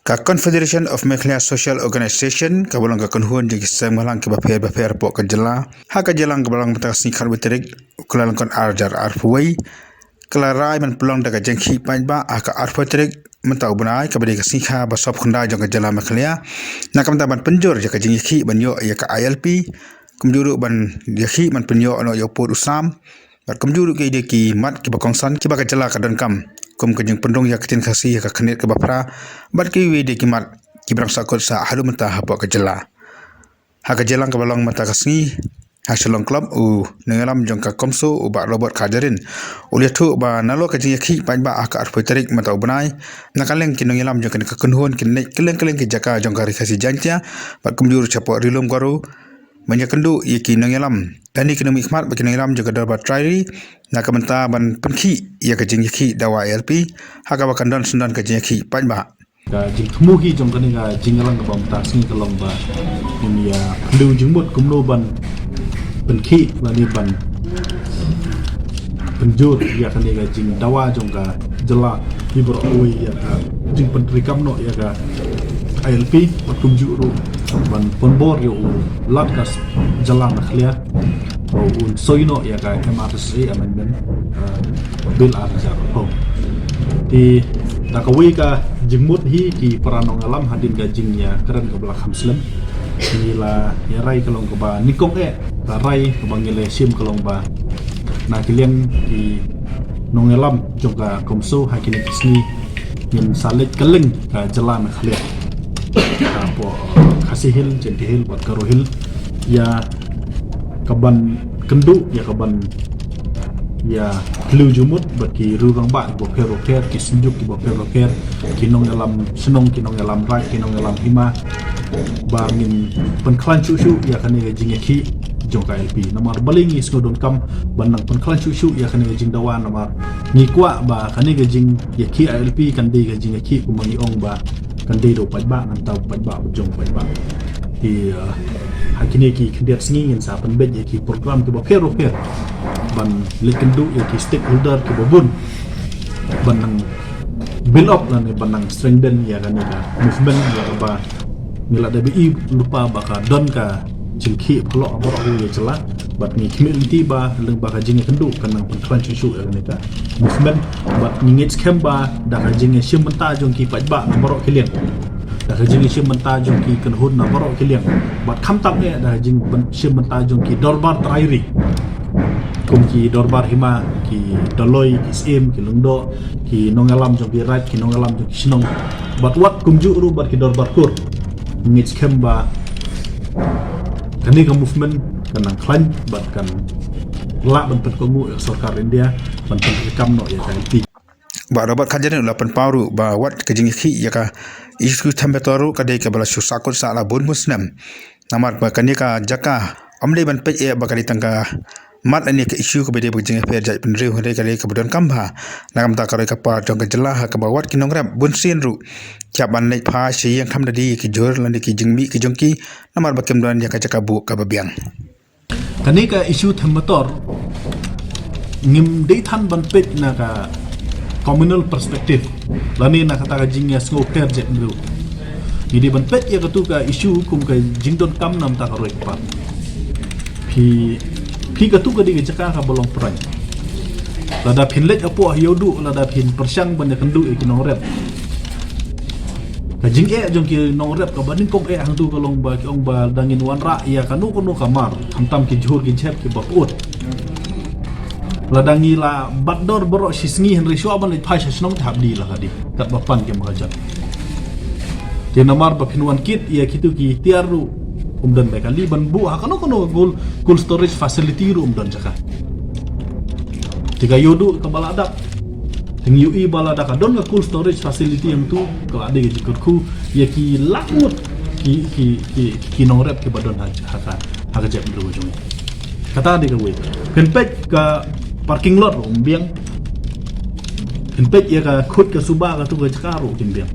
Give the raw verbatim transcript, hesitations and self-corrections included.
Ka Confederation of Meghalaya Social Organization, kaba long ka kynhun jong ki seng bhalang kiba pher bapher hapoh ka jylla, ha ka jylla kaba long mynta ka sngi khatwei tarik u Kyllalyngkot ar hajar arphew wei, ka la rai ban pynlong da ka jingkhih paidbah ha ka arphew tarik mynta u bnai, kaba dei ka sngi kha ba sawphew khyndai jong ka jylla Meghalaya, na ka bynta ban pynjur ïa ka jingïakhih ban ïoh ïa ka I L P, kumjuh ruh ban ïakhih ban pynïoh noh ïa u pud u sam, bad kumjuh ruh ki dei ki mat kiba kongsan kiba ka jylla ka donkam, kum ka jingpynrung ïa ka ktien Khasi ha ka khyrnit kaba phra, bad kiwei de ki mat kiba dang sahkut sah haduh mynta hapoh ka jylla. Ha ka jingïalang kaba long mynta ka sngi ha Shillong Club, u nongïalam jong ka CoMSO u Bah Robert Kharjahrin u la ïathuh ba nalor ka jingïakhih paidbah ha ka arphew tarik mynta u bnai, na ka liang ki nongïalam jong kane ka kynhun kin leit kylleng kylleng ki jaka jong ka Ri Khasi Jaiñtia bad kumjuh ruh shapoh Ri Lum Garo, ban ïakynduh ïa ki nongïalam lane ki nongmihkhmat bad ki nongïalam jong ka dorbar trai ri na ka bynta ban pynkhih ïa ka jingïakhih dawa I L P, ha kaba kan don syndon ka jingïakhih paidbah. Ka jingthmu hi jong kane ka jingïalang kaba mynta ka sngi ka long ba ngin ïa pynlong jingmut kumno ban pynkhih lane ban pynjur ïa kane ka jingdawa jong ka jylla, hi baroh kawei ïa ka jingpyntreikam noh ïa ka I L P, bad kumjuh ruh ban pynbor ïa u Lat ka jylla Meghalaya ba un soi noh ïa ka M R S A Amendment, uh, Bill ar hajar arphew. Te da kawei ka jingmut hi ki para nongïalam hadien ka jingïakren kaba la kham slem, ngi la ïa rai ka long kaba nyngkong eh, ka rai kaba ngi la shim ka long ba na ka liang ki nongïalam jong ka CoMSO ha kine ki sngi ngin sa leit kylleng ka jylla Meghalaya, hapoh Khasi Hills, Jaintia Hills bad Garo Hills, ïa kaban kynduh, ïa kaban ïa pynlong jingmut bad ki rangbah kiba pher bapher, ki synjuk kiba pher bapher, ki nongïalam shnong, ki nongïalam raid, ki nongïalam hima, ba ngin pynkhlaiñ shuh shuh ïa kane ka jingïakhih jong ka I L P. Namar balei ngi sngew donkam ban nang pynkhlaiñ shuh shuh ïa kane ka jingdawa, namar ngi kwah ba kane ka jingïakhih I L P kan dei ka jingïakhih kumba ngi ong ba kan dei da u paidbah, nangta u paidbah bad jong u paidbah. Te, uh, ha kine ki khyndiat sngi ngin sa pynbeit ïa ki program kiba pher bapher ban leit kynduh ïa ki stakeholder kiba bun ban nang build up lane ban nang strengthen ïa kane ka movement, ïa kaba ngi la dep ïohi lypa ba ka don ka jingkhih phylla baroh kawei ka jylla. Bad ngi khmih lynti ba lyngba ka jingïakynduh kan nang pynkhlaiñ shuh shuh ïa kane ka movement. Bad ngi ngeit skhem ba da ka jingïashim bynta jong ki paidbah na baroh ki liang, da ka jingïashim bynta jong ki kynhun na baroh ki liang, bad khamtam eh da ka jingshim bynta jong ki dorbar trai ri, kum ki dorbar hima, ki Doloi, ki Syiem, ki Lyngdoh, ki nongïalam jong ki raid, ki nongïalam jong ki shnong, bad wat kumjuh ruh bad ki dorbar kur. Ngi ngeit skhem ba kane ka movement kan nang khlaiñ bad kan lah ban pynkohnguh ïa ka sorkar India ban pyntreikam noh ïa ka I L P. Bah Robert Kharjahrin u la pynpaw ruh ba wat ka jingïakhih ïa ka issue Thembettor ruh ka dei kaba la shu sahkut sah la bun bun snem. Namar ba kane ka jaka ym dei ban peit eh ba ka dei tang ka mat lane ka issue kaba dei ba ka jingïapher jaitbynriew, hynrei ka dei kaba donkam bha na ka bynta ka roi ka par jong ka jylla, ha kaba wat ki nongrep bunsien ruh ki hap ban leit phai sha ïing, kham da dei ki jhur lane ki jingmih ki jong ki, namar ba kim don ïa ka jaka buh kaba biang. Kane ka issue Thembettor ngim dei than ban peit na ka communal perspective lane na kata ka jingïasngewpher jaitbynriew. Ngi dei ban peit ïa katu ka issue kum ka jingdonkam na ka bynta ka roi ka par. Phi, phi, katu ka dei ka jaka kaba long pyrshah. Lada phin leit hapoh Ïewduh, lada phin pyrshang ban ïakynduh ïa ki nongrep, ka jingeh jong ki nongrep kaba nyngkong eh hangtu ka long ba ki ong ba lada ngin wanrah ïa kano kano ka mar, khamtam ki jhur ki jhep kiba pyut, lada ngi la bat dor baroh shi sngi, hynrei shuwa ban leit phai sha shnong te hap die la ka die katba pan ki mahajon. Te namar ba phin wan kit ïa kitu ki tiar ruh, ym don ba kali ban buh ha kano kano ka cold, cold storage facility ruh ym don jaka. Te ka Ïewduh kaba la dap, te ngi ïohi ba lada ka don ka cold storage facility hangtu, ka la dei ka jingkyrkhu ïa ki lak ngut ki, ki, ki, ki nongrep kiba don ha, ha ka, ha ka jaitbynriew jong ngi. Kata dei kawei. Phin peit ka parking lot ruh ym biang. Phin peit ïa ka khut ka suba katu ka jaka ruh kim biang.